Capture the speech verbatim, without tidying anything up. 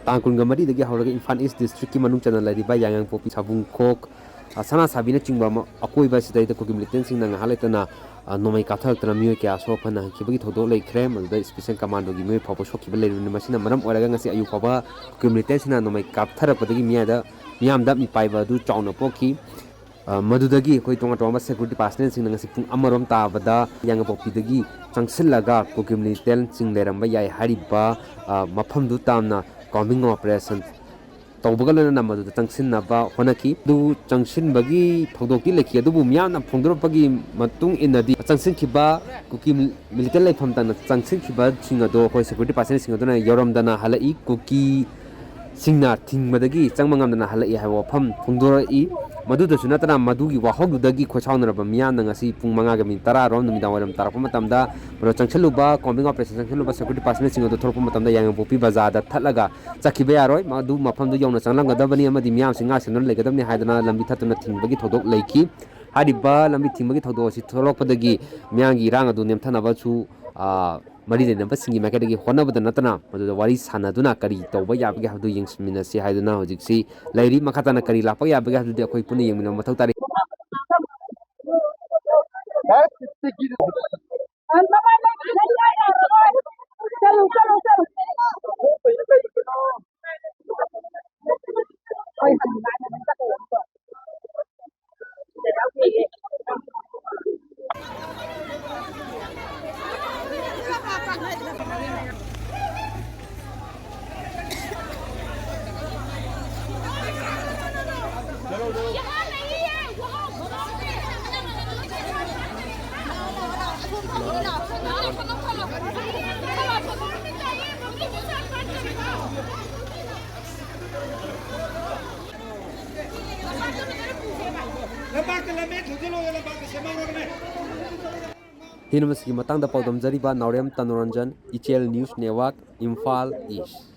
ꯇꯥꯡ ꯀꯨꯟꯒ ꯃꯔꯤꯗꯒꯤ ꯍꯧꯔꯒ ꯏꯝꯐꯥꯜ ꯏꯁ ꯗꯤꯁꯇ꯭ꯔꯤꯛꯀꯤ ꯃꯅꯨꯡ ꯆꯟꯅ ꯂꯩꯔꯤꯕ ꯌꯥꯏꯉꯪꯄꯣꯛꯄꯤ, ꯁꯥꯕꯨꯡꯈꯣꯛ, ꯑ, ꯁꯅꯥ ꯁꯥꯕꯤꯅꯆꯤꯡꯕ ꯑꯃ-, ꯑꯀꯣꯏꯕ ꯑꯁꯤꯗꯩꯗ ꯀꯨꯀꯤ ꯃꯤꯂꯤꯇꯦꯟꯁꯤꯡꯅ ꯉꯥꯏꯍꯥꯛ ꯂꯩꯇꯅ, ꯑ, ꯅꯣꯡꯃꯩ ꯀꯥꯞꯊꯔꯛꯇꯅ ꯃꯤꯑꯣꯏ ꯀꯌꯥ ꯑꯁꯣꯛ ꯑꯄꯟ ꯅꯪꯈꯤꯕꯒꯤ ꯊꯧꯗꯣꯛ ꯂꯩꯈ꯭ꯔꯦ꯫ ꯃꯗꯨꯗ ꯏꯁꯄꯤꯁꯦꯜ ꯀꯃꯥꯟꯗꯣꯒꯤ ꯃꯤꯑꯣꯏ ꯐꯥꯎꯕ ꯁꯣꯛꯈꯤꯕ ꯂꯩꯔꯤꯕꯅꯤ꯫ ꯃꯁꯤꯅ ꯃꯔꯝ ꯑꯣꯏꯔꯒ ꯉꯁꯤ ꯑꯌꯨꯛ ꯐꯥꯎꯕ ꯀꯨꯀꯤ ꯃꯤꯂꯤꯇꯦꯟꯁꯤꯡꯅ ꯅꯣꯡꯃꯩ ꯀꯥꯞꯊꯔꯛꯄꯗꯒꯤ ꯃꯤꯌꯥꯝꯗ, ꯃꯤꯌꯥꯝꯗ ꯃꯤꯄꯥꯏꯕ ꯑꯗꯨ ꯆꯥꯎꯅ ꯄꯣꯛꯈꯤ꯫ ꯑ, ꯃꯗꯨꯗꯒꯤ ꯑꯩꯈꯣꯏ ꯇꯣꯉꯥꯟ ꯇꯣꯉꯥꯟꯕ ꯁꯦꯀ꯭ꯌꯨꯔꯤꯇꯤ ꯄꯥꯔꯁꯅꯦꯜꯁꯤꯡꯅ ꯉꯁꯤ ꯄꯨꯡ ꯑꯃꯔꯣꯝ ꯇꯥꯕꯗ ꯌꯥꯏꯉꯪꯄꯣꯛꯄꯤꯗꯒꯤ ꯆꯪꯁꯤꯜꯂꯒ ꯀꯨꯀꯤ ꯃꯤꯂꯤꯇꯦꯟꯁꯤꯡ ꯂꯩꯔꯝꯕ ꯌꯥꯏ ꯍꯥꯏꯔꯤꯕ, ꯑ, ꯃꯐꯝꯗꯨ ꯇꯥꯝꯅ ꯀꯣꯝꯕꯤꯡ ꯑꯣꯄꯔꯦꯁꯟ ꯇꯧꯕꯒ ꯂꯣꯏꯅꯅ ꯃꯗꯨꯗ ꯆꯪꯁꯤꯟꯅꯕ ꯍꯣꯠꯅꯈꯤ꯫ ꯑꯗꯨ ꯆꯪꯁꯤꯟꯕꯒꯤ ꯊꯧꯗꯣꯛꯇꯤ ꯂꯩꯈꯤ, ꯑꯗꯨꯕꯨ ꯃꯤꯌꯥꯝꯅ ꯐꯣꯡꯗꯣꯔꯛꯄꯒꯤ ꯃꯇꯨꯡ ꯏꯟꯅꯗꯤ ꯆꯪꯁꯤꯟꯈꯤꯕ ꯀꯨꯀꯤ ꯃꯤꯂꯤꯇꯦꯟ ꯂꯩꯐꯝ ꯇꯝꯅ ꯆꯪꯁꯤꯟꯈꯤꯕꯁꯤꯡ ꯑꯗꯣ ꯑꯩꯈꯣꯏ ꯁꯦꯀ꯭ꯌꯨꯔꯤꯇꯤ ꯄꯥꯔꯁꯅꯦꯜꯁꯤꯡ ꯑꯗꯨꯅ ꯌꯧꯔꯝꯗꯅ ꯍꯜꯂꯛꯏ꯫ ꯀꯨꯀꯤꯁꯤꯡꯅ ꯊꯤꯡꯕꯗꯒꯤ ꯆꯪꯕ ꯉꯝꯗꯅ ꯍꯜꯂꯛꯏ ꯍꯥꯏꯕ ꯋꯥꯐꯝ ꯐꯣꯡꯗꯣꯔꯛꯏ꯫ ꯃꯗꯨꯗꯁꯨ ꯅꯠꯇꯅ ꯃꯗꯨꯒꯤ ꯋꯥꯍꯧꯗꯨꯗꯒꯤ ꯈꯣꯏꯁꯥꯎꯅꯔꯕ ꯃꯤꯌꯥꯝꯅ ꯉꯁꯤ ꯄꯨꯡ ꯃꯉꯥꯒ ꯃꯤꯅꯤꯠ ꯇꯔꯥ ꯔꯣꯝ ꯅꯨꯃꯤꯗꯥꯡ ꯋꯥꯏꯔꯝ ꯇꯥꯔꯛꯄ ꯃꯇꯝꯗ ꯃꯗꯨ ꯆꯪꯁꯤꯜꯂꯨꯕ, ꯀꯣꯝꯕꯤꯡ ꯑꯣꯄꯔꯦꯁꯟ ꯆꯪꯁꯤꯜꯂꯨꯕ ꯁꯦꯀ꯭ꯌꯨꯔꯤꯇꯤ ꯄꯥꯔꯁꯅꯦꯜꯁꯤꯡ ꯑꯗꯨ ꯊꯣꯛꯂꯛꯄ ꯃꯇꯝꯗ ꯌꯥꯏꯉꯪꯄꯣꯛꯄꯤ ꯕꯖꯥꯔꯗ ꯊꯠꯂꯒ ꯆꯠꯈꯤꯕ ꯌꯥꯔꯣꯏ, ꯃꯗꯨ ꯃꯐꯝꯗꯨ ꯌꯧꯅ ꯆꯪꯂꯝꯒꯗꯕꯅꯤ ꯑꯃꯗꯤ ꯃꯤꯌꯥꯝꯁꯤꯡ ꯉꯥꯛ ꯁꯦꯟꯗꯨꯅ ꯂꯩꯒꯗꯕꯅꯤ ꯍꯥꯏꯗꯨꯅ ꯂꯝꯕꯤ ꯊꯠꯇꯨꯅ ꯊꯤꯡꯕꯒꯤ ꯊꯧꯗꯣꯛ ꯂꯩꯈꯤ꯫ ꯍꯥꯏꯔꯤꯕ ꯂꯝꯕꯤ ꯊꯤꯡꯕꯒꯤ ꯊꯧꯗꯣꯛ ꯑꯁꯤ ꯊꯣꯛꯂꯛꯄꯗꯒꯤ ꯃꯤꯌꯥꯝꯒꯤ ꯏꯔꯥꯡ ꯑꯗꯨ ꯅꯦꯝꯊꯅꯕꯁꯨ, ꯑ, ꯃꯔꯤ ꯂꯩꯅꯕꯁꯤꯡꯒꯤ ꯃꯥꯏꯀꯩꯗꯒꯤ ꯍꯣꯠꯅꯕꯗ ꯅꯠꯇꯅ ꯃꯗꯨꯗ ꯋꯥꯔꯤ ꯁꯥꯟꯅꯗꯨꯅ ꯀꯔꯤ ꯇꯧꯕ ꯌꯥꯕꯒꯦ ꯍꯥꯏꯕꯗꯨ ꯌꯦꯡꯁꯤꯟꯃꯤꯟꯅꯁꯤ ꯍꯥꯏꯗꯨꯅ ꯍꯧꯖꯤꯛꯁꯤ ꯂꯩꯔꯤ꯫ ꯃꯈꯥ ꯇꯥꯅ ꯀꯔꯤ ꯂꯥꯛꯄ ꯌꯥꯕꯒꯦ ꯍꯥꯏꯕꯗꯨꯗꯤ ꯑꯩꯈꯣꯏ ꯄꯨꯟꯅ ꯌꯦꯡꯃꯤꯟꯅꯕ ꯃꯊꯧ ꯇꯥꯔꯤ꯫ ꯂꯝꯄꯥꯛꯇ ꯂꯝꯕꯤ ꯊꯨꯖꯤꯜꯂꯣ, ꯂꯝꯄꯥꯛꯇ ꯁꯦꯝꯍꯧꯔꯕꯅꯦ꯫ ꯍꯤꯔꯝ ꯑꯁꯤꯒꯤ ꯃꯇꯥꯡꯗ ꯄꯥꯎꯗꯝꯖꯔꯤꯕ ꯅꯥꯎꯔꯦꯝ ꯇꯅꯨꯔꯟꯖꯟ, ꯏꯆꯦꯜ ꯅ꯭ꯌꯨꯁ ꯅꯦꯠꯋꯥꯔꯛ, ꯏꯝꯐꯥꯜ ꯏꯁ꯫